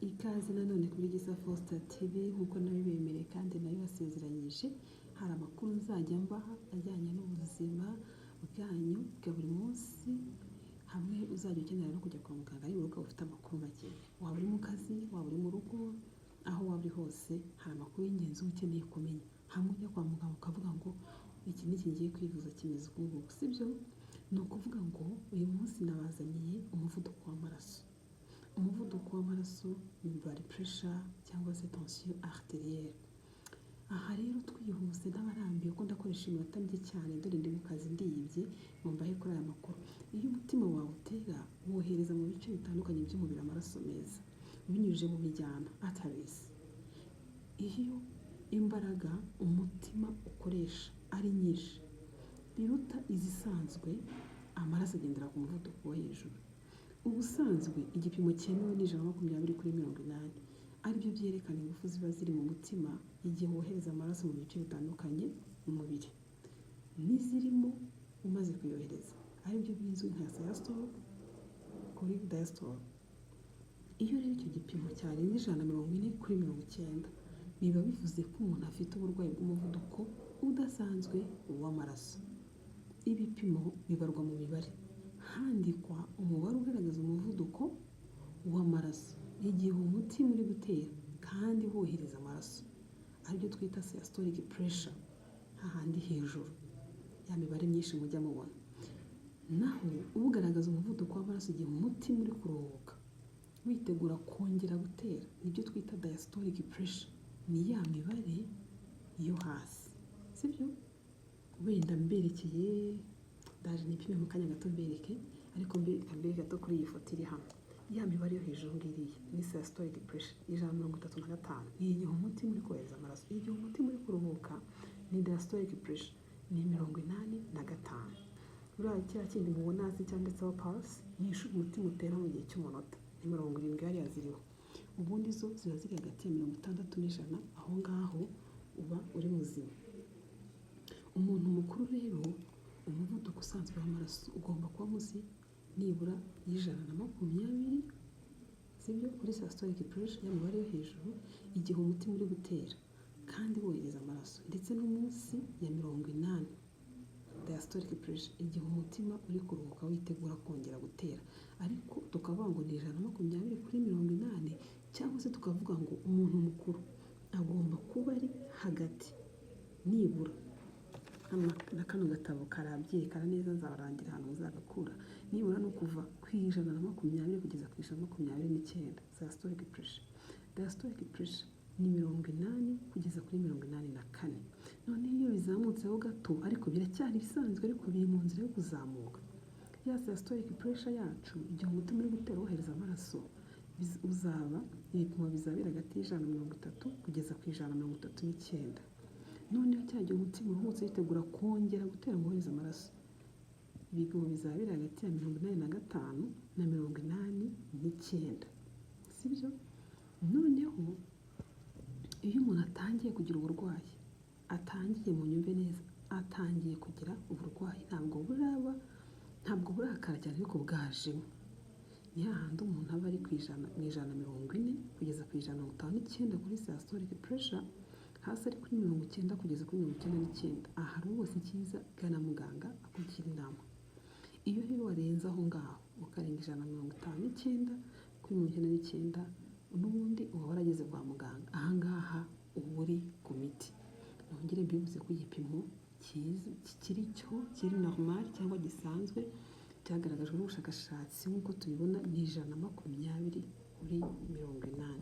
Ikaze nanone kuri Gisa Faustin TV. Nk'uko nabibemereye kandi nabibasezeranyije, hari amakuru nzajya mbaha ajyanye n'ubuzima bwanyu bwa buri munsi, hamwe uzajya ukenera no kujya kwa muganga nibura ukaba ufite amakuru make. Waba uri mu kazi, waba uri mu rugo, aho waba uri hose, hari amakuru y'ingenzi uba ukeneye kumenya. Hamwe ujya kwa muganga ukavuga ngo iki n'iki ngiye kwivuza kimeze uku nguku, sibyo? Ni ukuvuga ngo uyu munsi nabazaniye umuvuduko w'amaraso. Umuvuduko w'amaraso ni blood pressure cyangwa se tension artérielle. Aha rero twihuse, ntabarambiye ko ndakoresha iminota mike cyane, dore ndi mu kazi ndiyibye ngo mbahe kuri aya makuru. Iyo umutima wawe utera, wohereza mu bice bitandukanye by'umubiri amaraso meza binyujije mu mijyana, arteries. Iyo imbaraga umutima ukoresha ari nyinshi biruta izisanzwe, amaraso agendera ku muvuduko wo hejuru. Ubusanzwe igipimo cyemewe ni 120/80, aribyo byerekana ingufu ziba ziri mu mutima igihe wohereza amaraso mu bice bitandukanye mu mubiri, n'izirimo umaze kuyohereza, aribyo bizwi nka systole kuri diastole. Iyo rero icyo gipimo cyarenze 140/90, biba bivuze ko umuntu afite uburwayi bw'umuvuduko udasanzwe w'amaraso. Ibipimo bibarwa mu mibare, handikwa umubare ugaragaza umuvuduko w'amaraso igihe umutima uri gutera kandi wohereza amaraso, aribyo twita systolic pressure, hahandi hejuru ya mibare myinshi mujya mubona. Naho ugaragaza umuvuduko w'amaraso igihe umutima uri kuruhuka witegura kongera gutera, nibyo twita diastolic pressure, ni ya mibare yo hasi, sibyo? Wenda mberekeye, ndaje nipime mu kanya gato mbereke, ariko mbere gato kuri iyi foto iri hano, ya mibare yo hejuru ngiriya ni systolic pressure, 135, ni igihe umutima uri kohereza amaraso. Igihe umutima uri kuruhuka ni diastolic pressure, ni 85. Buriya kiriya kindi mubona hasi cyanditseho pulse ni inshuro umutima utera mu gihe cy'umunota, ni 70 hariya ziriho. Ubundi zo ziba ziri hagati ya 60 n'100, aho ngaho uba uri muzima. Umuntu mukuru rero, umuvuduko usanzwe w'amaraso ugomba kuba munsi nibura y'120, sibyo? Kuri systolic pressure, ya mibare yo hejuru, igihe umutima uri gutera kandi wohereza amaraso, ndetse no munsi ya 80 diastolic pressure igihe umutima uri kuruhuka witegura kongera gutera. Ariko tukavuga ngo ni 120/80, cyangwa se tukavuga ngo umuntu mukuru agomba kuba ari hagati nibura. Na kano gatabo karabyerekana neza, nzabarangira ahantu muzagakura. Nibura ni ukuva ku 120 kugeza ku 129 systolic pressure. Diastolic pressure ni 80 kugeza kuri 84. Noneho iyo bizamutseho gato, ariko biracyari ibisanzwe, ariko biri mu nzira yo kuzamuka, ya systolic pressure yacu igihe umutima uri gutera wohereza amaraso, uzaba ibipimo bizaba biri hagati y'130 kugeza ku 139. Noneho cya gihe umutima uruhutse witegura kongera gutera ngo wohereze amaraso, ibipimo bizaba biri hagati ya 85 na 89, sibyo? Noneho iyo umuntu atangiye kugira uburwayi, atangiye, mu nyumve neza, atangiye kugira uburwayi, ntabwo buraba, ntabwo burakara cyane, ariko bwajemo, ni hahandi umuntu aba ari ku 100, mu 140 kugeza ku 159 kuri systolic pressure, hasi ari kuri 90 kugeza kuri 99. Aha rwose icyiza, gana muganga akugira inama. Iyo rero warenze aho ngaho, ukarenga 159/99, n'ubundi uba warageze kwa muganga. Aha ngaha uba uri ku miti. Nongere mbibuze ko igipimo kiri cyo kiri normal cyangwa gisanzwe cyagaragajwe n'ubushakashatsi nk'uko tubibona ni 120/80.